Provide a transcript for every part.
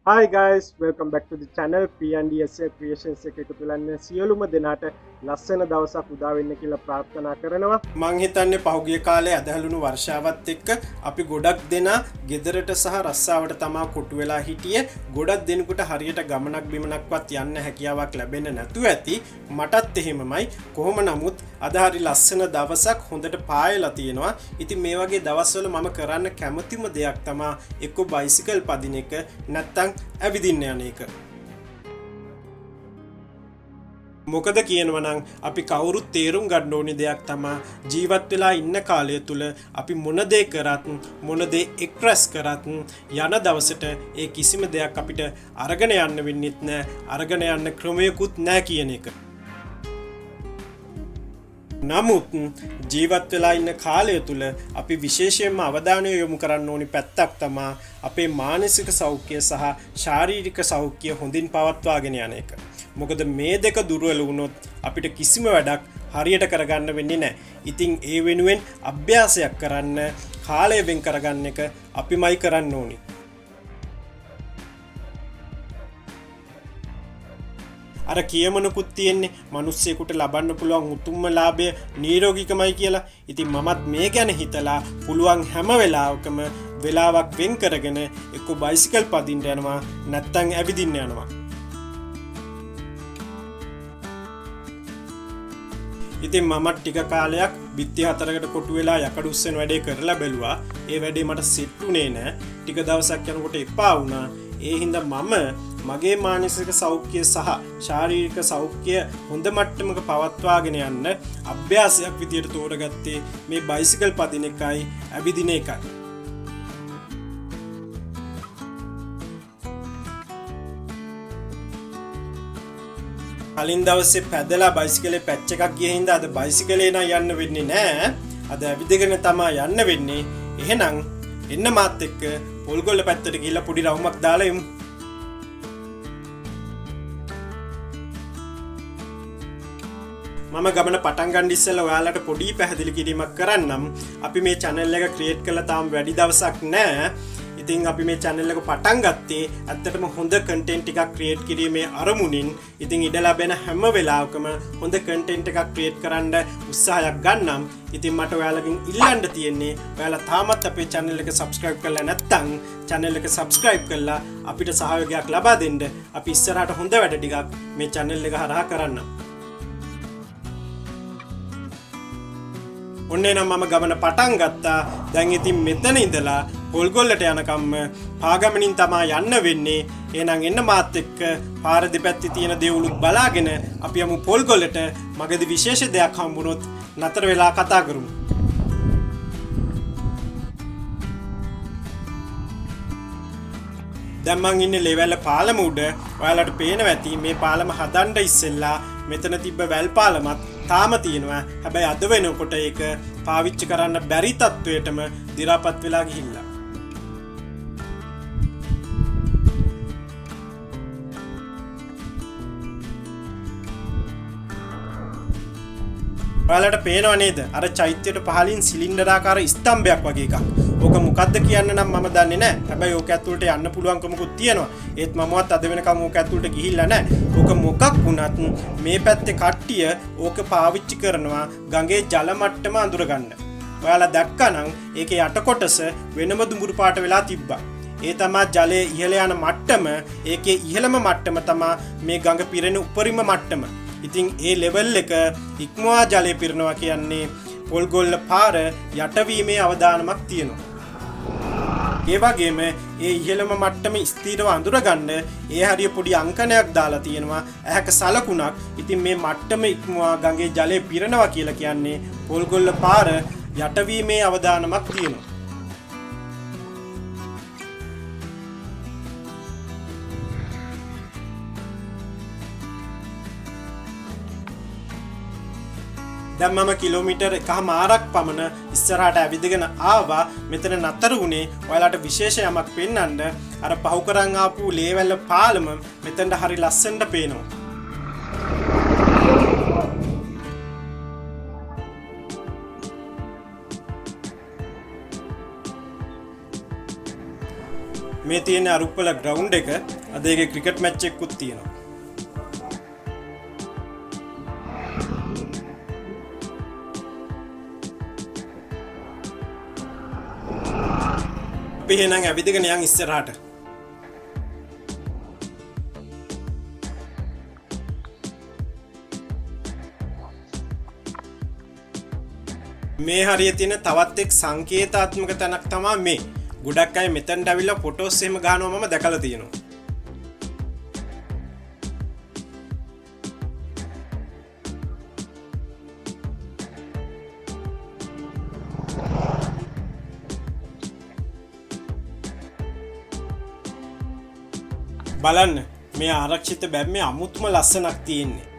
Hi guys, welcome back to the channel. PNDSA Creations එක එකතු වෙලා ඉන්න සියලුම දෙනාට ලස්සන දවසක් උදා වෙන්න කියලා ප්‍රාර්ථනා කරනවා. මං හිතන්නේ පහුගිය කාලේ ඇදහළුණු වර්ෂාවත් එක්ක අපි ගොඩක් දෙනා ගෙදරට සහ රස්සාවට තමා කොටු වෙලා හිටියේ. ගොඩක් දෙනෙකුට හරියට ගමනක් බිමනක්වත් යන්න හැකියාවක් ලැබෙන්නේ නැතුව ඇති. මටත් එහෙමමයි. කොහොම නමුත් අද හරි ලස්සන දවසක් හොඳට පායලා තියෙනවා. ඉතින් මේ වගේ දවස්වල මම කරන්න කැමතිම දෙයක් තමා එක්ක බයිසිකල් පදින එක නැත්තම් ඇවිදින්න යන එක. මොකද කියනවනම් අපි කවුරුත් තේරුම් ගන්න ඕනි දෙයක් තමා ජීවත් වෙලා ඉන්න කාලය තුල අපි මොන දේ කරත් මොන දේ එක්රැස් කරත් යන දවසට ඒ කිසිම දෙයක් අපිට අරගෙන යන්න වෙන්නෙත් නෑ, අරගෙන යන්න ක්‍රමයකුත් නෑ කියන එක. නමුත් ජීවත් වෙලා ඉන්න කාලය තුල අපි විශේෂයෙන්ම අවධානය යොමු කරන්න ඕනි පැත්තක් තමා අපේ මානසික සෞඛ්‍යය සහ ශාරීරික සෞඛ්‍යය හොඳින් පවත්වාගෙන යන එක. මොකද මේ දෙක දුර්වල වුණොත් අපිට කිසිම වැඩක් හරියට කරගන්න වෙන්නේ නෑ. ඉතින් ඒ වෙනුවෙන් අභ්‍යාසයක් කරන්න කාලය වෙන් කරගන්න එක අපිමයි කරන්න ඕනි. අර කියමනකුත් තියෙන්නේ මිනිස්සෙකුට ලබන්න පුළුවන් උතුම්ම ලාභය නිරෝගීකමයි කියලා. ඉතින් මමත් මේ ගැන හිතලා පුළුවන් හැම වෙලාවකම වෙලාවක් වෙන් කරගෙන එක්ක බයිසිකල් පදින්න යනවා නැත්තම් ඇවිදින්න යනවා. ඉතින් මමත් ටික කාලයක් බිත්ති හතරකට කොටු වෙලා යකඩ උස්සන වැඩේ කරලා බැලුවා. ඒ වැඩේ මට සෙට් වුණේ නෑ. ටික දවසක් යනකොට එපා වුණා. ඒ හින්දා මම මගේ මානසික සෞඛ්‍යය සහ ශාරීරික සෞඛ්‍යය හොඳ මට්ටමක පවත්වාගෙන යන්න අභ්‍යාසයක් විදියට තෝරගත්තේ මේ බයිසිකල් පදින එකයි ඇවිදින එකයි. කලින් දවසේ පැදලා බයිසිකලේ පැච් එකක් ගිය හින්දා අද බයිසිකලේ නම් යන්න වෙන්නේ නෑ. අද ඇවිදගෙන තමා යන්න වෙන්නේ. එහෙනම් එන්න මාත් එක්ක පොල්ගොල්ල පැත්තට ගිහිල්ලා පොඩි රවුමක් දාලා එමු. මම ගමන පටන් ගන්න ඉස්සෙල්ලා ඔයාලට පොඩි පැහැදිලි කිරීමක් කරන්නම්. අපි මේ channel එක ක්‍රියේට් කරලා තාම වැඩි දවසක් නෑ. ඉතින් අපි මේ channel එක පටන් ගත්තේ ඇත්තටම හොඳ content එකක් ක්‍රියේට් කිරීමේ අරමුණින්. ඉතින් ඉඩ ලැබෙන හැම වෙලාවකම හොඳ content එකක් ක්‍රියේට් කරන්න උත්සාහයක් ගන්නම්. ඉතින් මට ඔයාලගෙන් ඉල්ලන්න තියෙන්නේ ඔයාලා තාමත් අපේ channel එක subscribe කරලා නැත්නම් channel එක subscribe කරලා අපිට සහයෝගයක් ලබා දෙන්න. අපි ඉස්සරහට හොඳ වැඩ ටිකක් මේ channel එක හරහා කරන්නම්. ඔන්න එහෙනම් මම ගමන පටන් ගත්තා. දැන් ඉතින් මෙතන ඉඳලා පොල්ගොල්ලට යනකම්ම පාගමනින් තමා යන්න වෙන්නේ. එහෙනම් එන්න මාත් එක්ක පාර දෙපැත්තේ තියෙන දේවලුත් බලාගෙන අපි යමු පොල්ගොල්ලට. මගදී විශේෂ දෙයක් හම්බුනොත් නතර වෙලා කතා කරමු. දැන් මං ඉන්නේ ලෙවැල්ල පාලම උඩ. ඔයාලට පේනවා ඇති මේ පාලම හදන්න ඉස්සෙල්ලා මෙතන තිබ්බ වැල් පාලමත් තාම තියෙනවා. හැබැයි අද වෙනකොට ඒක පාවිච්චි කරන්න බැරි තත්වයටම දි รา පත් වෙලා ගිහිල්ලා. ඔයාලට පේනව නේද අර චෛත්‍යයට පහලින් සිලින්ඩරාකාර ස්තම්භයක් වගේ එකක්. ඕක මොකද්ද කියන්න නම් මම දන්නේ නෑ. හැබැයි ඕක ඇතුළට යන්න පුළුවන්කමකුත් තියෙනවා. ඒත් මමවත් අද වෙනකම් ඕක ඇතුළට ගිහිල්ලා නෑ. ඕක මොකක් වුණත් මේ පැත්තේ කට්ටිය ඕක පාවිච්චි කරනවා ගඟේ ජල මට්ටම අඳුරගන්න. ඔයාලා දැක්කනම් ඒකේ යට කොටස වෙනම දුඹුරු පාට වෙලා තිබ්බා. ඒ තමා ජලයේ ඉහළ යන මට්ටම. ඒකේ ඉහළම මට්ටම තමා මේ ගඟ පිරෙන උපරිම මට්ටම. ඉතින් ඒ ලෙවල් එක ඉක්මවා ජලය පිරෙනවා කියන්නේ පොල්ගොල්ල පාර යටවීමේ අවදානමක් තියෙනවා. ඒ වගේම ඒ ඉහළම මට්ටම ස්ථිරව අඳුරගන්න ඒ හරිය පොඩි අංකණයක් දාලා තියෙනවා, ඇහැක සලකුණක්. ඉතින් මේ මට්ටම ඉක්මවා ගඟේ ජලය පිරෙනවා කියලා කියන්නේ පොල්ගොල්ල පාර යටවීමේ අවදානමක් තියෙනවා. දැන් මම කිලෝමීටර් එකහමාරක් පමණ ඉස්සරහට ඇවිදගෙන ආවා. මෙතන නතර වුණේ ඔයාලට විශේෂ යමක් පෙන්වන්න. අර පහු කරන් ආපු ලේවැල්ල පාලම මෙතනට හරි ලස්සනට පේනවා. මේ තියෙන අරුක්වල ග්‍රවුන්ඩ් එක. අද ඒකේ ක්‍රිකට් මැච් එකකුත් තියෙනවා. අපි එහෙනම් ඇවිදගෙන යන් ඉස්සරහට. මේ හරිය තියෙන තවත් එක් සංකේතාත්මක තැනක් තමා මේ. ගොඩක් අය මෙතනට ඇවිල්ලා ෆොටෝස් එහෙම ගහනවා මම දැකලා තියෙනවා. බලන්න මේ ආරක්ෂිත බැම්මේ අමුතුම ලස්සනක් තියෙන්නේ.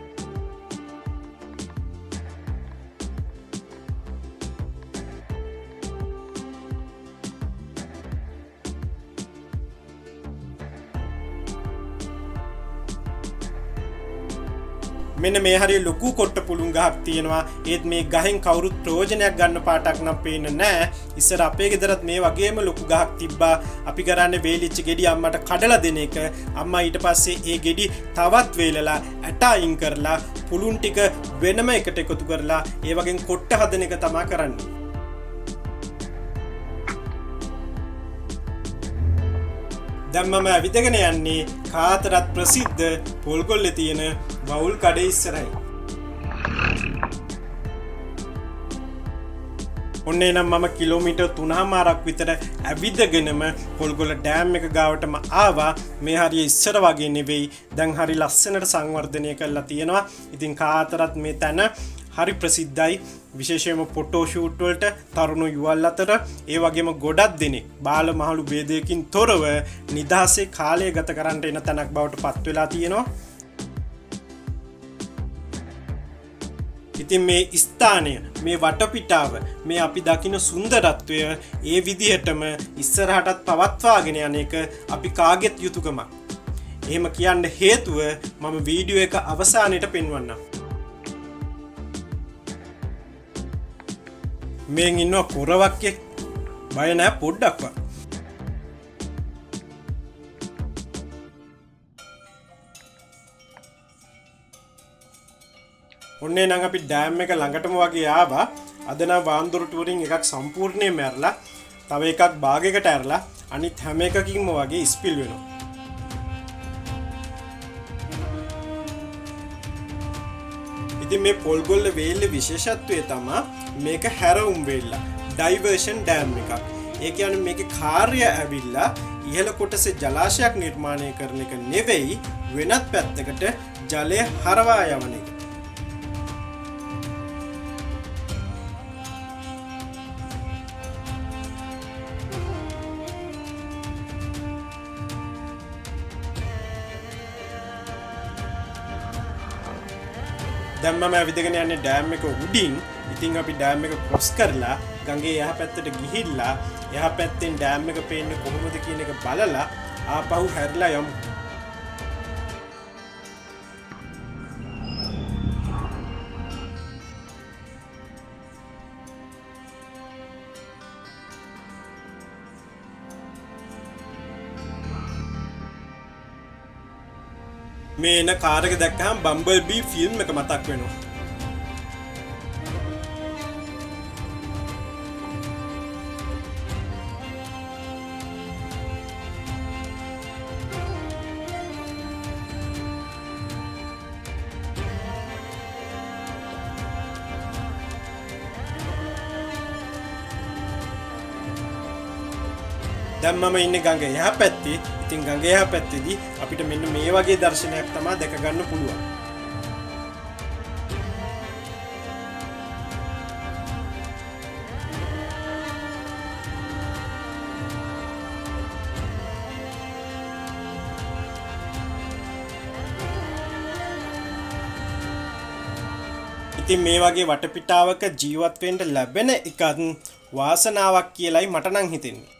මෙන්න මේ හරිය ලොකු කොට්ට පුළුන් ගහක් තියෙනවා. ඒත් මේ ගහෙන් කවුරුත් ප්‍රයෝජනයක් ගන්න පාටක් නම් පේන්නේ නෑ. ඉස්සර අපේ ගෙදරත් මේ වගේම ලොකු ගහක් තිබ්බා. අපි කරන්නේ වේලිච්ච ගෙඩි අම්මට කඩලා දෙන එක. අම්මා ඊට පස්සේ ඒ ගෙඩි තවත් වේලලා ඇට අයින් කරලා පුළුන් ටික වෙනම එකට එකතු කරලා ඒ වගේම කොට්ට හදන එක තමා කරන්නේ. දැන් මම ඇවිදගෙන යන්නේ කාතරත් ප්‍රසිද්ධ පොල්ගොල්ලේ තියෙන වවුල් කඩේ ඉස්සරහින්. ඔන්න එනම් මම කිලෝමීටර් තුනහමාරක් විතර ඇවිදගෙනම පොල්ගොල්ල ඩෑම් එක ගාවටම ආවා. මේ හරිය ඉස්සර වගේ නෙවෙයි, දැන් හරි ලස්සනට සංවර්ධනය කරලා තියෙනවා. ඉතින් කාතරත් මේ තැන හරි ප්‍රසිද්ධයි. විශේෂයෙන්ම ෆොටෝ ෂූට් වලට තරුණ යුවල් අතර, ඒ වගේම ගොඩක් දෙනෙක් බාල මහලු භේදයකින් තොරව නිදහසේ කාලය ගත කරන්නට එන තැනක් බවට පත් වෙලා තියෙනවා. ඉතින් මේ ස්ථානය, මේ වටපිටාව, මේ අපි දකින සුන්දරත්වය ඒ විදිහටම ඉස්සරහටත් පවත්වාගෙන යන එක අපි කාගෙත් යුතුයකමක්. එහෙම කියන්න හේතුව මම වීඩියෝ එක අවසානයේට පෙන්වන්නම්. මෙන් ඉන්නවා කොරවක්කෙක්. බය නෑ පොඩ්ඩක්වත්. ඔන්නේ නම් අපි ඩෑම් එක ළඟටම වගේ ආවා. අද නම් වාන්දුරු ටූරින් එකක් සම්පූර්ණයෙන්ම ඇරලා, තව එකක් භාගයකට ඇරලා, අනිත් හැම එකකින්ම වගේ ස්පිල් වෙනවා. ඉතින් මේ පොල්ගොල්ල වේල්ලේ විශේෂත්වය තමා මේක හැරවුම් වේල්ල, ඩයිවර්ෂන් ඩෑම් එකක්. ඒ කියන්නේ මේකේ කාර්යය ඇවිල්ලා ඉහළ කොටසේ ජලාශයක් නිර්මාණය කරන එක නෙවෙයි, වෙනත් පැත්තකට ජලය හරවා යවන එක. දැන් මම ඇවිදගෙන යන්නේ ඩෑම් එක උඩින්. ඉතින් අපි ඩෑම් එක ක්‍රොස් කරලා ගඟේ එහා පැත්තට ගිහිල්ලා එහා පැත්තෙන් ඩෑම් එක පේන්නේ කොහොමද කියන එක බලලා ආපහු හැරිලා යමු. මේ එන කාර් එක දැක්කහම බම්බල් බී ෆිල්ම් එක මතක් වෙනවා. දැන් මම ඉන්නේ ගඟ එහා පැත්තේ. ඉතින් ගඟ එහා පැත්තේදී අපිට මෙන්න මේ වගේ දර්ශනයක් තමා දැක ගන්න පුළුවන්. ඉතින් මේ වගේ වටපිටාවක ජීවත් වෙන්න ලැබෙන එකත් වාසනාවක් කියලායි මට නම් හිතෙන්නේ.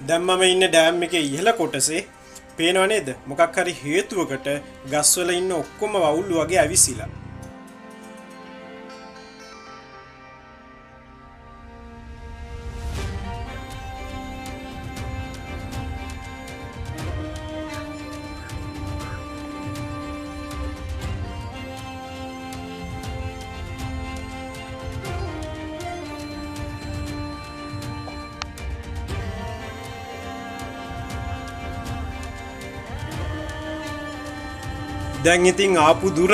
දැන් මම ඉන්නේ ඩෑම් එකේ ඉහළ කොටසේ. පේනව නේද? මොකක් හරි හේතුවකට ගස්වල ඉන්න ඔක්කොම වවුල්ලු වගේ ඇවිසිලා. දැන් ඉතින් ආපු දුර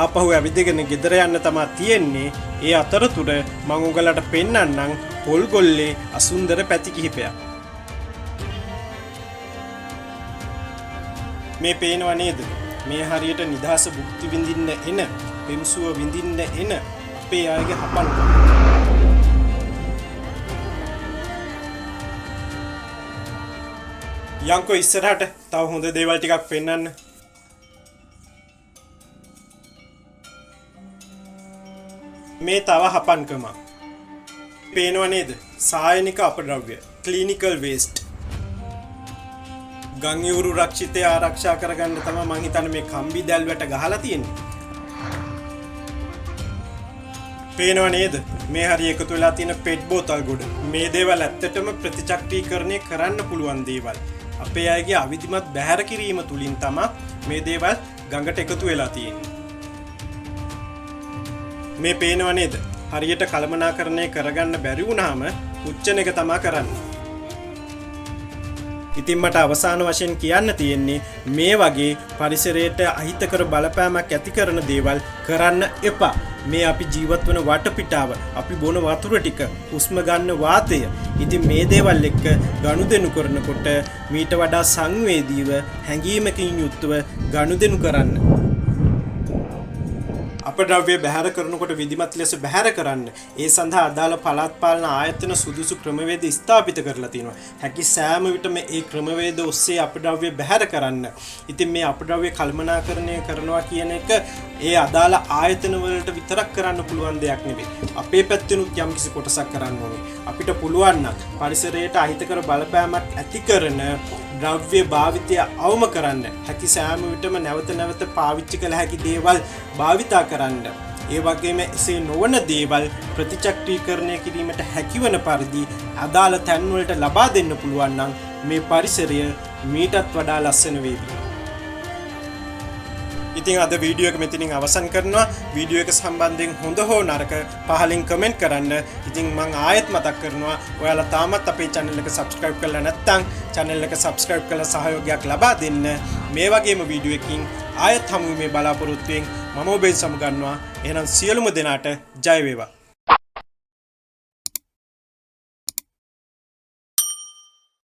ආපහු ඇවිදගෙන ගෙදර යන්න තමා තියෙන්නේ. ඒ අතරතුර මං ඔයාලට පෙන්නන්නම් පොල්ගොල්ලේ අසුන්දර පැති කිහිපයක්. මේ පේනව නේද? මේ හරියට නිදහස භුක්ති විඳින්න එන, පෙම්සුව විඳින්න එන අපේ අයගේ හපන්කම. යන්කෝ ඉස්සරහට තව හොඳ දේවල් ටිකක් පෙන්නන්න. මේ තව හපන්කමක්. පේනව නේද? සායනික අපද්‍රව්‍ය, ක්ලිනිකල් වේස්ට්. ගම් ඉවුරු රක්ෂිතය ආරක්ෂා කරගන්න තමයි මං හිතන්නේ මේ කම්බි දැල් වැට ගහලා තියෙන්නේ. පේනව නේද? මේ හරිය එකතු වෙලා තියෙන පෙට් බෝතල් ගොඩ. මේ දේවල් ඇත්තටම ප්‍රතිචක්‍රීකරණය කරන්න පුළුවන් දේවල්. අපේ අයගේ අවිධිමත් බැහැර කිරීම තුලින් තමයි මේ දේවල් ගඟට එකතු වෙලා තියෙන්නේ. මේ පේනව නේද? හරියට කළමනාකරණය කරගන්න බැරි වුණාම පුච්චන එක තමා කරන්නේ. ඉතින් මට අවසාන වශයෙන් කියන්න තියෙන්නේ මේ වගේ පරිසරයට අහිතකර බලපෑමක් ඇති කරන දේවල් කරන්න එපා. මේ අපි ජීවත් වන වටපිටාව, අපි බොන වතුර ටික, හුස්ම ගන්න වාතය. ඉතින් මේ දේවල් එක්ක ගනුදෙනු කරනකොට මීට වඩා සංවේදීව, හැඟීමකින් යුක්තව ගනුදෙනු කරන්න. අපද්‍රව්‍ය බැහැර කරනකොට විධිමත් ලෙස බැහැර කරන්න. ඒ සඳහා අදාළ පළාත් පාලන ආයතන සුදුසු ක්‍රමවේද ස්ථාපිත කරලා තියෙනවා. හැකි සෑම විටම ඒ ක්‍රමවේද ඔස්සේ අපද්‍රව්‍ය බැහැර කරන්න. ඉතින් මේ අපද්‍රව්‍ය කළමනාකරණය කරනවා කියන එක ඒ අදාළ ආයතන වලට විතරක් කරන්න පුළුවන් දෙයක් නෙවෙයි. අපේ පැත්තෙනුත් යම්කිසි කොටසක් කරන්න ඕනේ. අපිට පුළුවන් නම් පරිසරයට අහිතකර බලපෑමක් ඇති කරන ද්‍රව්‍ය භාවිතය අවම කරන්න. හැකි සෑම විටම නැවත නැවත පාවිච්චි කළ හැකි දේවල් භාවිතා කරන්න. ඒ වගේම එසේ නොවන දේවල් ප්‍රතිචක්‍රීකරණය කිරීමට හැකිවන පරිදි අදාළ තැන්වලට ලබා දෙන්න පුළුවන් නම් මේ පරිසරය මීටත් වඩා ලස්සන වේවි. ඉතින් අද වීඩියෝ එක මෙතනින් අවසන් කරනවා. වීඩියෝ එක සම්බන්ධයෙන් හොඳ හෝ නරක පහලින් කමෙන්ට් කරන්න. ඉතින් මං ආයෙත් මතක් කරනවා, ඔයාලා තාමත් අපේ channel එක subscribe කරලා නැත්නම් channel එක subscribe කරලා සහයෝගයක් ලබා දෙන්න. මේ වගේම වීඩියෝ එකකින් ආයෙත් හමු වීමේ බලාපොරොත්තුවෙන් මම ඔබෙන් සමුගන්නවා. එහෙනම් සියලුම දෙනාට ජය වේවා.